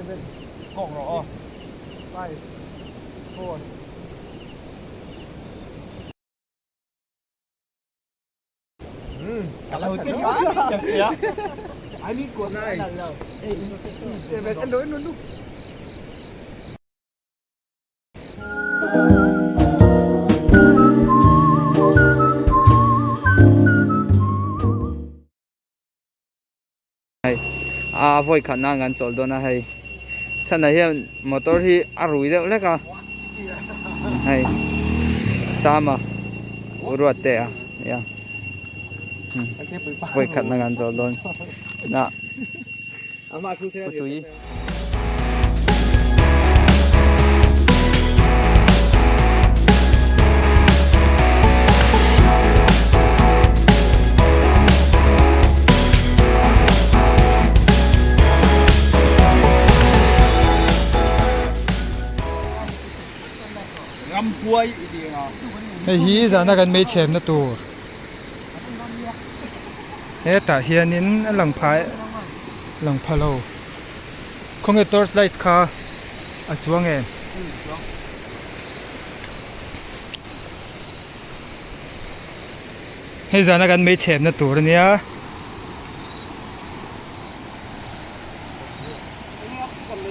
7, 6, 5, 4. Hei a vawi khat nan kan chawl dawn a hei chhanah hian motor hi a rui deuh hlek a hei sama ruat te a nia vawi khat nan kan chawl dawn a tui. Hei hi zana kan meichhemna tur hetah hianin a lang phah lang pha lo khawnge torch light kha a chuang em? Hei zana kan meichhemna tur a nia.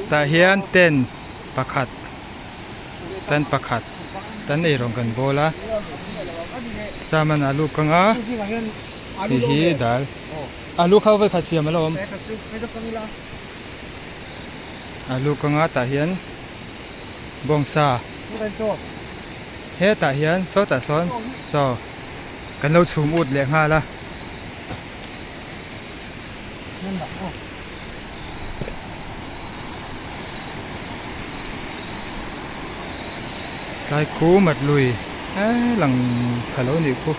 Tah hian tent pakhat tent pakhat tan eirawng kan bawl a chaman alu kang a hei hi dal alu kha vawikhat siam a la awm alu kang a tah hian bawngsa hetah hian sawtah sawn chaw kan lo chhum ut leh nghal a. Tlai khu mat lui eh lang pha lo nih khu.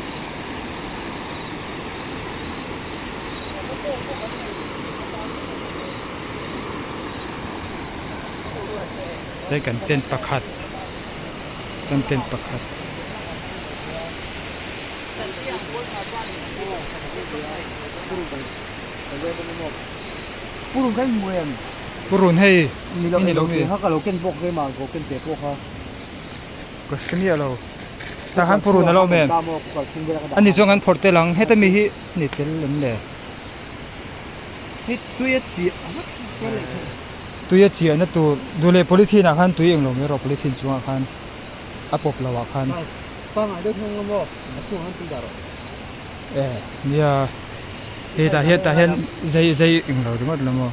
Hei kan tent pakhat kan tent pakhat. Purun hei i ni lo mi? Ka hre miah lo. Tah khan purun a lo awm em? Ani chuan kan phawrh tel ang. Heta mi hi ni tel em le? Tui a chiahna tur duh leh polythene ah khan tui englo mai rawh polythene chungah khan a pawp lo ah khan. E nia hei tah hian tah hian zai zai englo ringawt lo maw.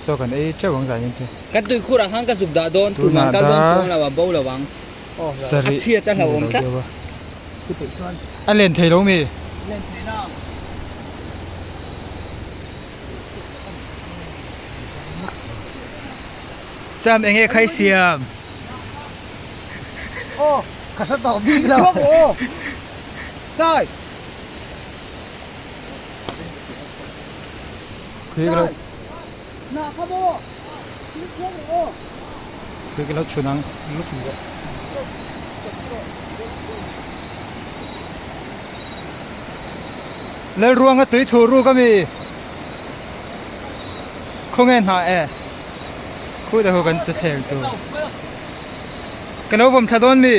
Chaw kan ei teuh ang zan in chu. Kan tuikhur ah khan ka zuk dah dawn tunah kal dawn chuang lo a bo lo ang. Sarih A chhiat a hlauhawm tlat. A len thei lo mi? Len thei na. Cham enge khai siam? Aw ka hre tawh bik lo. Aw Sai. Khui ka lo Na kha maw? Thil khuang rawh aw. Khui ka lo chhun ang. Lo chhun rawh. Lalruanga tui thu ruk a mi? Khawnge hnah e? Khuh te hu kan che thleng tur. Ka lo vawm thla dawn mi?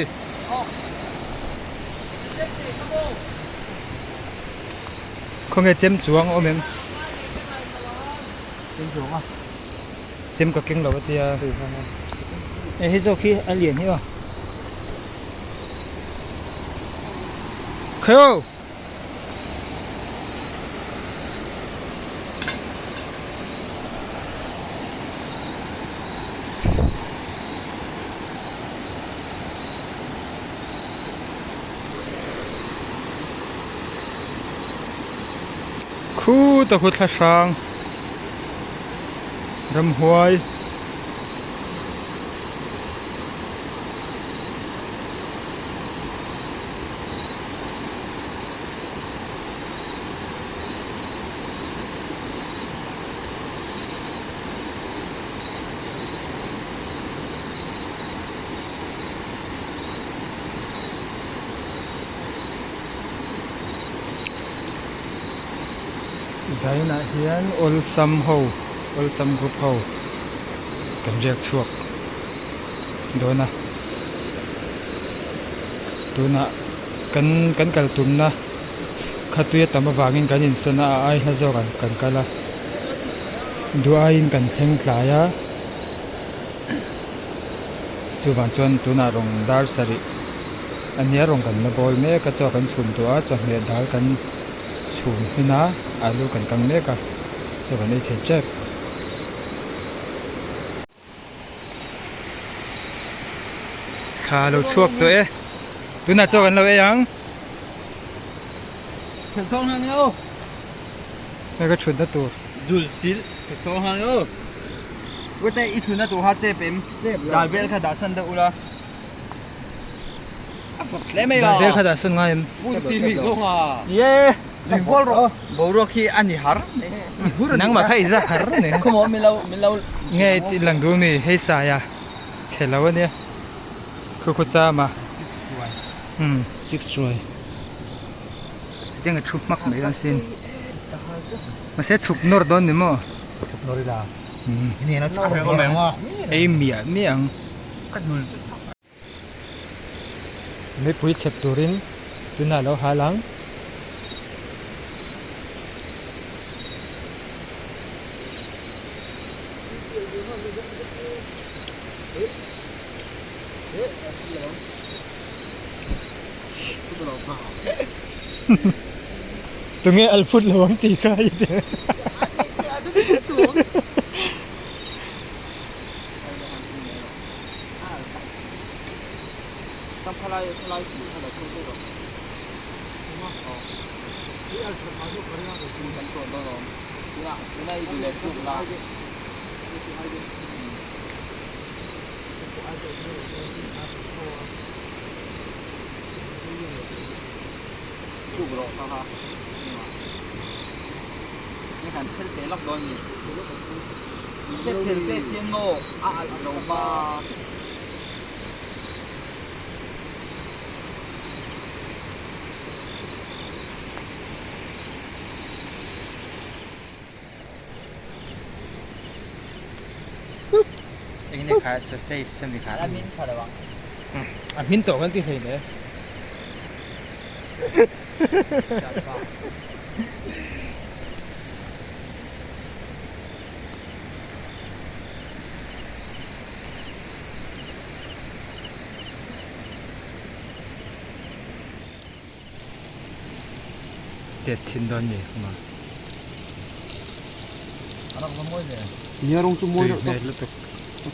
Khawnge chem chuang a awm em? Chem chuang a. Chem ka keng lo a tia. E hei zawk hi a lian hi aw. Khaw! Khu ta khu thla hrang ramhuai Zainah hian awlsam ho awlsam group ho kan riak chhuak dawn a tunah kan kan kal tumna kha tui a tam avangin kan insawn a a ai hla zawk ah kan kal a duh aiin kan thleng tlai a chuvang chuan tunah rawng dar sarih a nia rawng kan la bawl mek a chaw kan chhum tawh a chawhmeh dal kan chhum hmin a alu kan kang mek a chaw kan ei thei tep. Thla lo chhuak tawh e tunah chaw kan lo ei ang. Thawng hlang io. Hei ka thutna tur. Dul sil thawng hlang io. Ute i thutna tur kha chep em? Dal vel kha dah san deuh ula. A fawk hle mai a. Dal vel kha dah san ngai em? Tie zui hual rawh. Boruak hi a ni har mai. Nangmah kha i za har a ni. Khawmaw min lo min lo. Nge i lang duh mi hei saia chhe lo a nia. Khu khu cham a. Umm chicks ruai. Hetiang a thu hmak mai dawn sin. Mahse chhuk nawr dawn ni maw? Chhuk nawr ila. Umm. Ei miah miah ang. Mipui chhep turin tunah lo hal ang. Tunge al phut lo ang tih kha i ti. Engine kha sausage sami kha a hmin tha lo ang a hmin tawh kan ti hlei ne Test chhin dawn ni khuma. Nia rawng chu mawi deuh tawp lutuk.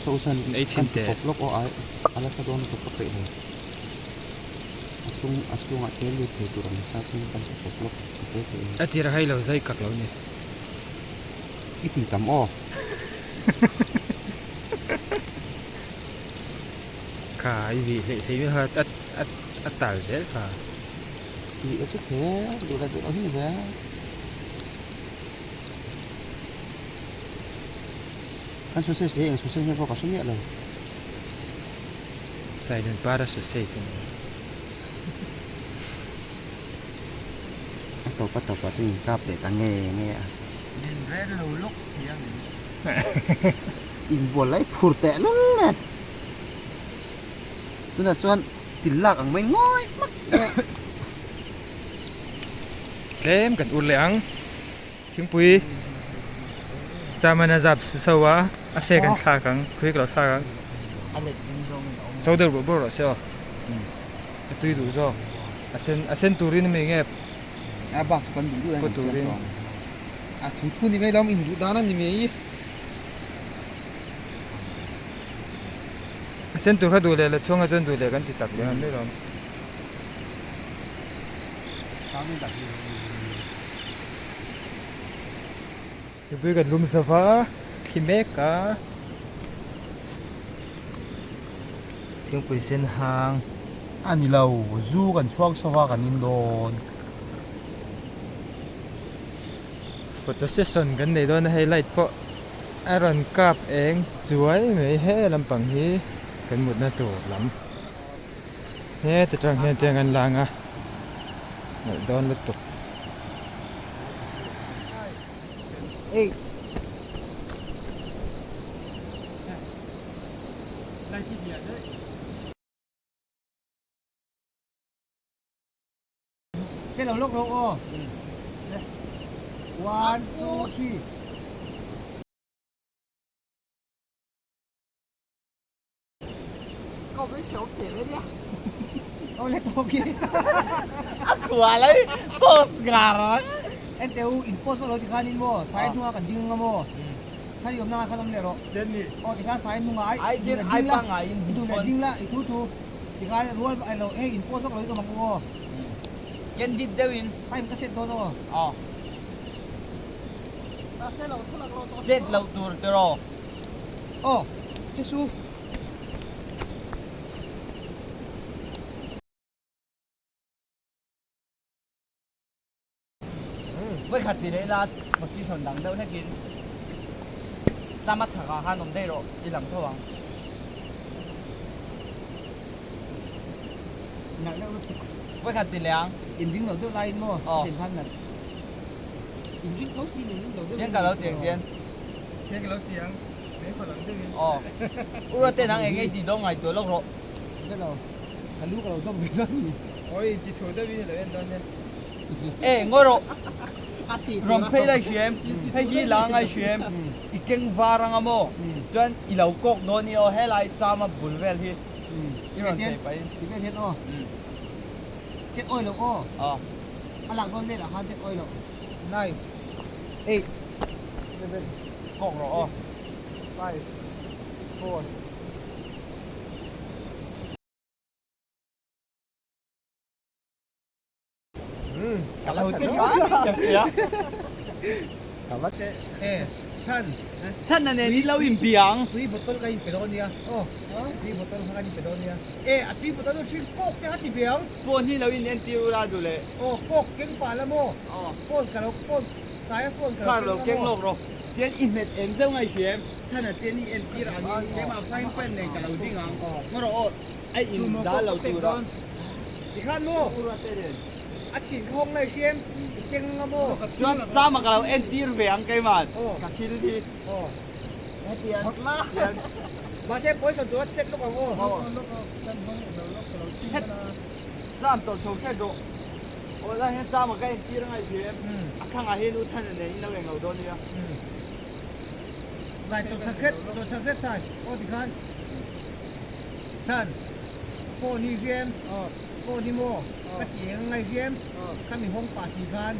Chho san ei chhin teh. Pawp lawk aw ai a la sa dawn lutuk ka peih lo. A chung a chhungah te lut thei tur ang sa chuan kan ti pawp lawk ka te thei. A tir a hei lo zai kak lo ni. I ti tam aw. Kha i vih hleih hleih mai kha a a a tal zel kha. Tih a chu the duh leh duh loh hi ni ve a. Kan sausage leh eng sausage nge pawh ka hre miah lo. Silent para sausage a ni. A tawp a tawp ah chuan in kap leh ta nge nge a. Min rel lo lawk thei a ngem. Inbual lai phur teh lul e. Tunah chuan til lak ang mai ngawi hmak mai. Tlem kan ur leh ang. Thingpui chairman a zap so a, a hre kan thlak ang, khawi ka lo thlak ang. So deuh bawrh bawrh rawh se aw. A tui duh zawk. A sen a sen turin a mi nge? A bak chu kan duh duh a ni siam tawh ang. A thu thu ni mai lo, induh dan a ni mai. A sen tur kha duh leh la chhunga chuan duh leh kan ti tak leh ang mai lo. Mipui kan lum zo va, thli mek a, thingpui sen hang. A ni lo, zu kan chhuak chho va kan in dawn. Photo session kan nei dawn a hei light pawh a rawn kap eng chuai mai he lampang hi kan mutna tur lam heta tang hian tiang an lang a ngaih dawn lutuk. 8. Che lo lawk rawh aw. One, two, three. En teh u in post lo tikhan in maw sai hnungah kan ding anga maw chhan i awmna ah khan awm leh rawh aw tikhan sai hnungah ai duh leh ding la i duh leh ding la i thu thu tikhan rual ai lo hei in post vak lo in awm ang u aw candid deuh in time ka set dawn aw chet loh tur tiraw. Aw Jesu. Voi khat ti leh ila position dang deuh hlekin chama chhakah khan awm daih rawh i lang tho ang. Nalh deuh lutuk. Voi khat ti leh ang. Inring lo deuh laiin maw Aw. Tiang khan nalh. Inring tho si inring lo deuh Tiang ka lo tiang tian. Tiang ka lo tiang. Mei khaw lang deuhin. Aw. U Ruate nang eng ei tih dawn ngaihtuah lawk rawh. Hre lo. Ka lu ka lo dawm ve dawn ni. Awi ti thu deuhin i lo en dawn nia. E ngawi rawh. A ti Rawn phei lai hriam. Hei hi la ngai hriam. I keng var anga maw? Chuan i lo kawk dawn i aw helai chama bul vel hi i rawn thei pahin. Ti vel hian aw. Chet awi loh aw. Aw. A lak dawn velah khan chet awi loh. Nine, eight, seven, Kawk rawh aw. six, five, four. Ka lo che hram in ka hria. E, chhan. Chhan a nen i lo in biang. Tui bottle ka in pe dawn nia. Aw, tui bottle kha kan in pe dawn nia. E, a tui bottle chu hring kawk te kha ti ve ang. Phone hi lo in entir ula duh leh. Aw, kawk keng pah la maw? Aw. Phone ka lo, phone, saia phone ka lo Car lo keng keng la maw? lawk rawh. Tian i hmet em zeuh ngai hria em? Chhan a tian i entir angin keimah frying pan nen ka lo ding ang. Ngaw rawh aw, a in dal lo tur a. Tikhan maw? A chhin ka hawng lai hriam i keng anga maw? Chuan chama ka lo entir ve ang keimah ka thil hi. Aw. Hetiang. Hawt la. Mahse pawisa duat set lawk ang aw. Aw. Set. Cham tawh chho hret rawh. Aw lai hian chama ka entir angai hriam. A thangah hian u chhan a nei in lo eng lo dawn nia. Zai tawh chak hret, tawh chak hret sai. Aw tikhan. Chhan. Phone hi hriam. Phone hi maw ka ti eng angai hriam. Khami hawng pah si khan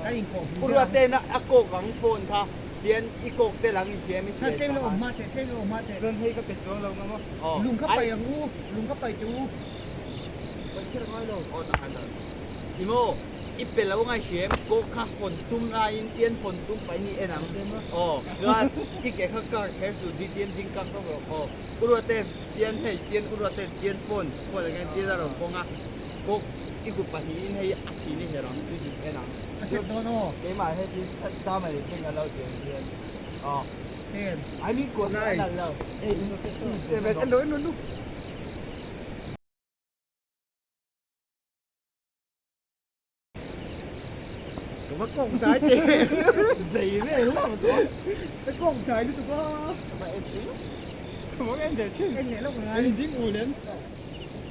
kan inkawh hmu U Ruatena a kawk ang phone kha tian i kawk tel ang i hriam i Chhan tlem lo awm hma teh, tlem lo awm hma teh. Chuan hei ka pe chuang lo nga maw. Lung kha paih ang u, lung kha paih teh u. Paih kher angai lo. Aw tak an I maw i pe lo ngai hriam kawk kha hawn tum laiin tian hawn tum paih ni en ang. Aw chuan i ke kha kar kher su di tian ding kak rawk rawk aw. U Ruaten tian hei tian U Ruaten tian phone phone ah khian tian a rawn pawng a kawk i kut pahnihin hei a chhin i her ang chu zip en ang. Ka set dawn aw. Keimah hei tin chama leh ten kan lo tiang hian aw. Ten. I mean kawt hi a nalh lo. Eight. Seven. En lo en lo lu. Ka va kawng hnai teh. Zei vel hlauh chu. Ka kawng hnai lutuk a. Ka va en tui. Ka va en ve chin. En leh lawk ngai. En ding u len.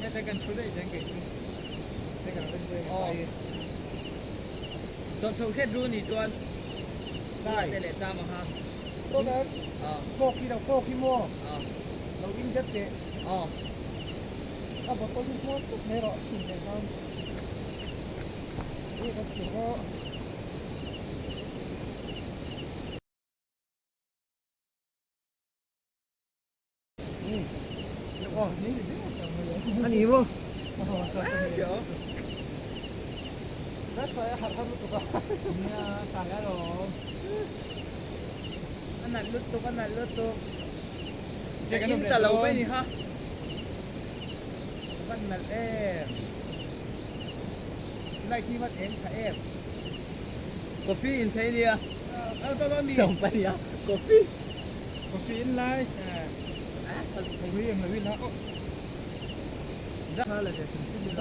Heta kan thu daih daih kei chu. Heta kan en daih ngai. Dawt chho hret ru ni chuan. Sai. Te leh cham ang ha. Kawk em? Kawk hi lo kawk hi maw? Lo in dat teh. A bottle hi hmuar tuk mai rawh chhin leh khan. Ani maw? A nalh lutuk, a nalh lutuk. Ka in ta lo mai ni kha. Ka van nalh em. Light hi vat eng tha em. Coffee in thei nia. Sawm pahnih a coffee. Coffee in lai. Tui eng lo ila aw.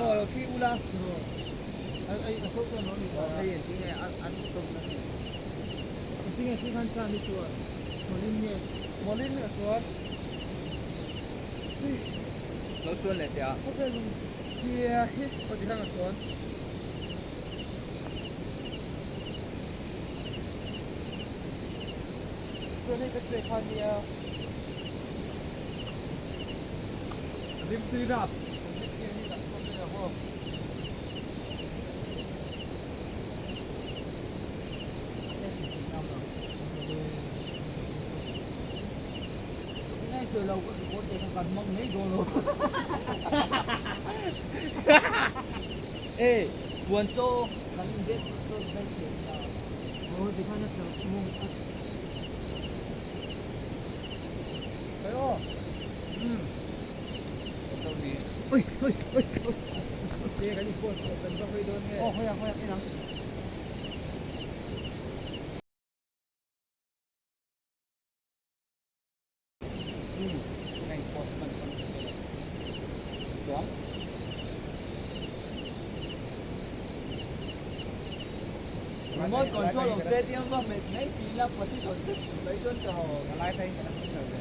Aw lo thi ula. Ai a so chuan lo ni. Hei engtin nge a tawp na. Tinge khi khan chan i suan? Mawlin nge? Mawlin a suan. Lo suan leh teh a. Khawvel lung chhia hi aw ti khan a suan. Chuan hei ka tray kha nia. Rimtui rap. Ê, buồn xô, kan inbet chaw daih thei ta. Aw tikhan a chak mawng a. Khai aw. Umm. Ui ui ui ui. Te kan in post tawh kan va hawi dawn nge. Aw hawi ang hawi ang en ang. Remote control awm se tiang va hmet mai tih ila position set mai chuan ka haw. Ka lai tain ka la sim lo ve.